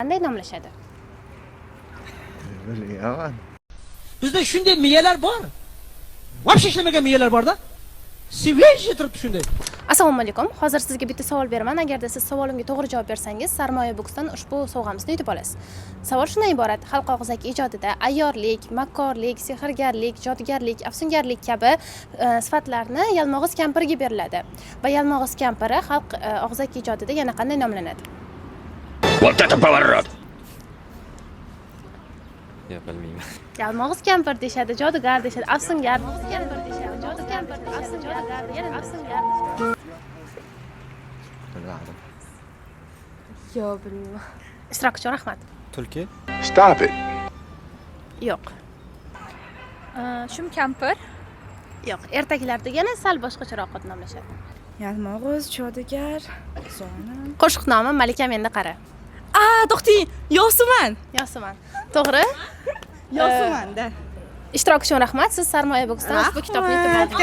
qanday nomlashadi? Bilmayman. Bizda shunday miyalar bor. Вообще ishlamagan miyalar borda. Свежий turibdi shunday. Assalomu alaykum. Hozir sizga bitta savol beraman. Agarda siz savolimga to'g'ri javob bersangiz, Sarmoya Booksdan ushbu sovg'amizni yutib olasiz. Savol shundan iborat: xalq og'zaki ijodida ayyorlik, makkorlik, sehrgarlik, jodugarlik, afsungarlik kabi sifatlarni yalmog'iz kampirga beriladi. Va yalmog'iz kampiri xalq og'zaki ijodida yana qanday nomlanadi? Вот это поворот! Yo'q, bilmayman. Yalmog'iz kampir deyishadi, jodugar deyishadi, afsungar. Kampir deyishadi, jodugar, afsungar, yana afsungar. Bilmadim. Yo'q, bilmayman. Ishtirok uchun rahmat. Tulki. Stop it. Yo'q. Shum kampir. Yo'q, ertaklarda yana sal boshqacharoq nomlashadi. Yalmog'iz, jodugar, zolim. Qo'shiq nomi "Malikam endi qara". A, to'xting, Yosuman. Yosuman. To'g'ri? Yosumanda. Ishtirok uchun rahmat. Siz Sarmoya Booksdan ushbu kitobni yutib oldingiz.